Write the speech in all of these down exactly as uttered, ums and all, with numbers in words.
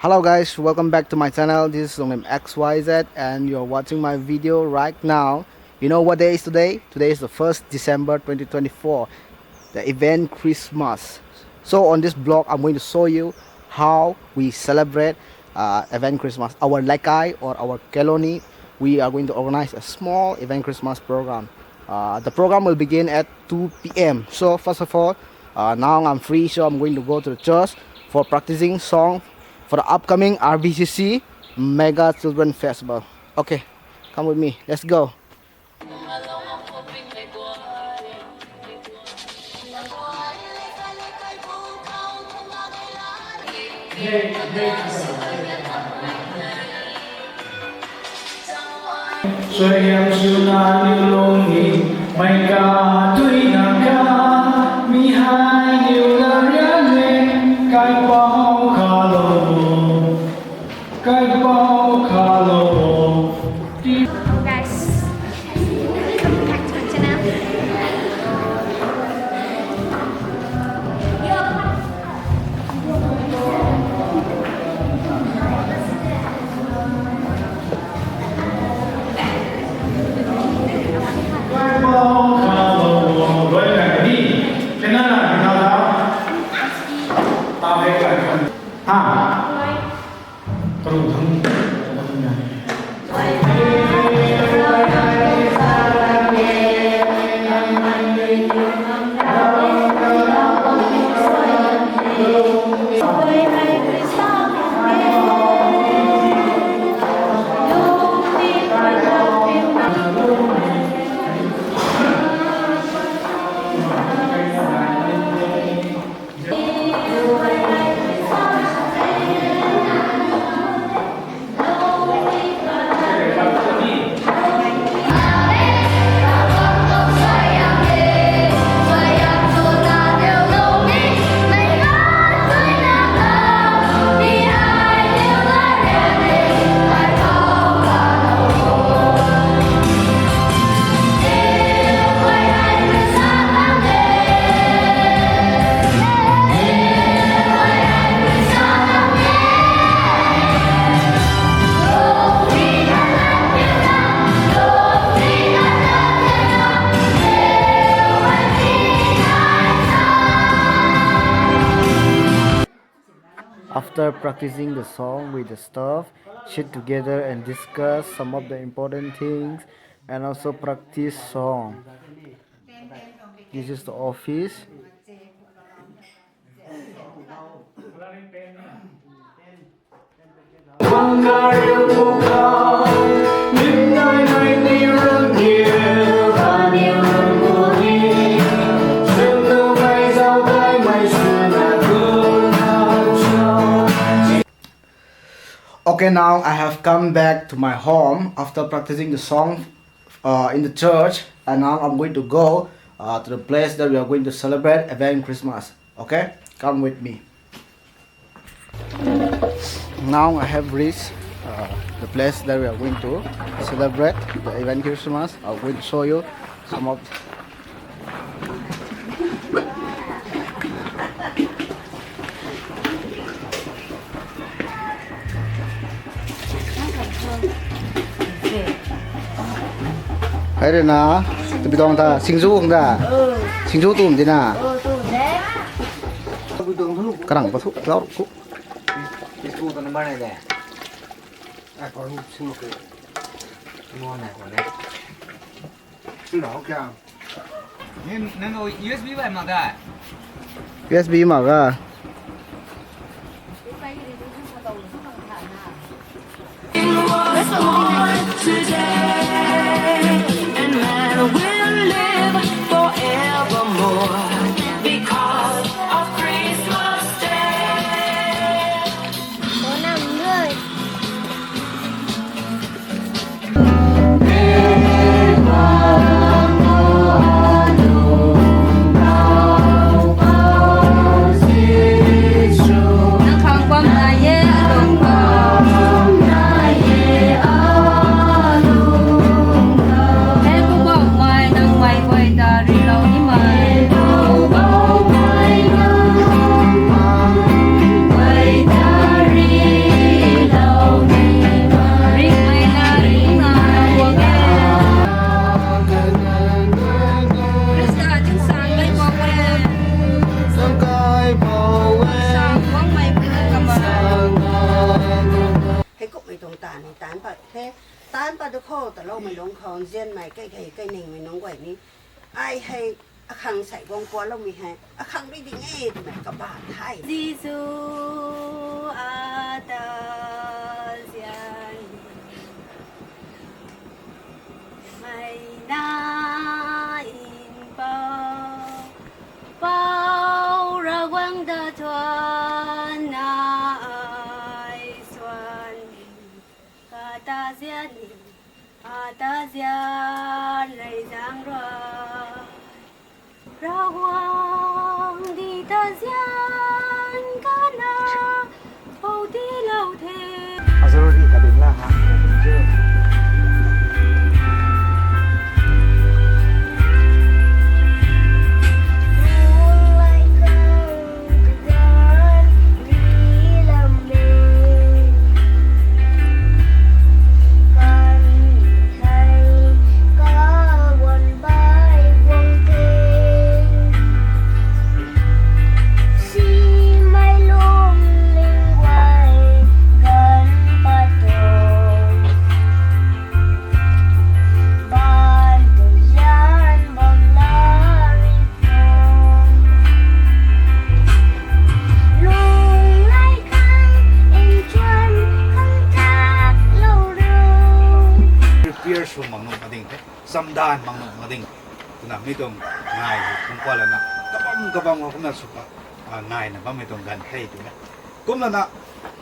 Hello guys, welcome back to my channel. This is Lunglim X Y Z and you're watching my video right now. You know what day is today? Today is the first December twenty twenty-four, the event Christmas. So on this vlog, I'm going to show you how we celebrate uh, event Christmas. Our Leikai or our colony, we are going to organize a small event Christmas program. Uh, the program will begin at two p m. So first of all, uh, now I'm free, so I'm going to go to the church for practicing song for the upcoming R B C C Mega Children Festival. Okay, come with me. Let's go. Suaihiam swna niw lung ni, mei ka tui na ka, mi hei niw la rian e, kaipouc kha lo, kaipouc kha lo. Guys, welcome back to my channel. After practicing the song with the staff, sit together and discuss some of the important things and also practice song. This is the office. Okay, now I have come back to my home after practicing the song uh, in the church, and now I'm going to go uh, to the place that we are going to celebrate Advent Christmas. Okay, come with me. Now I have reached uh, the place that we are going to celebrate the Advent Christmas. I'm going to show you some of Hei rui na, tabui tuang ta, singju hung da. Singju tum di na. Karang pathu, lau ku. Singju ta number nai de. Ai, pa ru sing ku. Mo nai ko ne. Sing rau kya? Nin, nang U S B bai mak da? U S B mak ga. An pa du khou, taloumei lungc khou, nzianmei, kai kai, kai ningmei nunc guay ni. Ai hei, akhang sei guang pualoumei hei, akhang rui ding e, twmei kabah the. Jisu, ata zian. Mei na in pau, pau Ravguangc ta thuan na ai suan. Kata zian ni, ata zian rei zang rui. Ravguangc di ta zian kana, pou ti lou the. Azarodi ka ding la ha. Prepare sw mak nuh mak ding the, chamdan mak nuh mak ding. Twna mi tuang ngai hei kung pa lana, kabam kabam khou kumna sw pa, a, ngaina bammei tuang ganv the twna. Kumlana,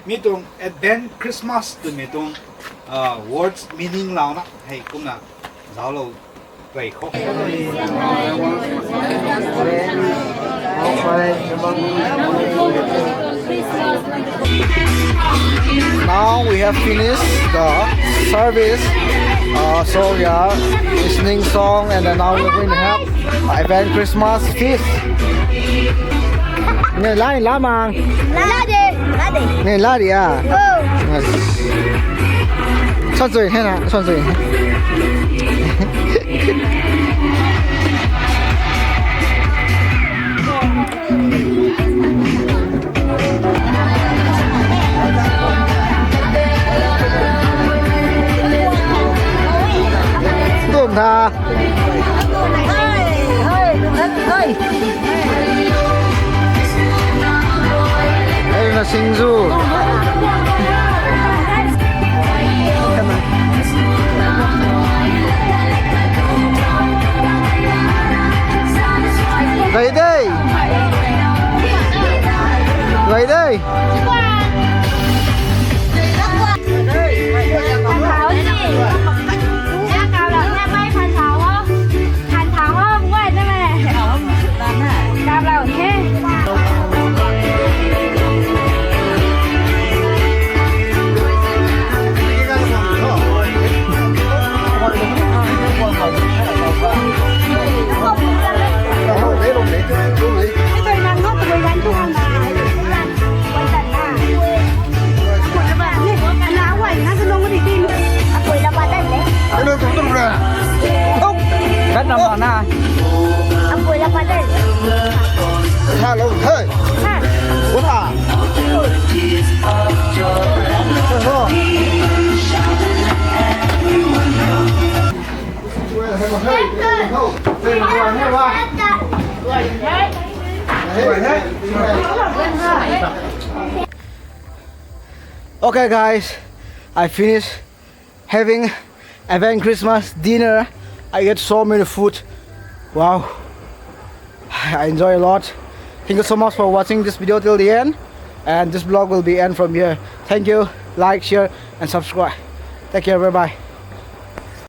mi tuang Advent Christmas twmei tuang, a, words meaning launa, hei kumna, zauclou, rey khou. Now we have finished the service. Uh, so we are listening song, and then now we're going to have Advent Christmas feast. Ni la, ni la mang. La de, la de. Ni la de a. Oh. Yes. Suan sui hei na, suan sui. Tum tha. Ei na singju. Gay de. Gay de. Hello. Hello. Hey. What? Okay, guys, I finished having Advent Christmas dinner. I get so many food. Wow. I enjoy a lot. Thank you so much for watching this video till the end. And this vlog will be end from here. Thank you. Like, share, and subscribe. Take care. Bye-bye.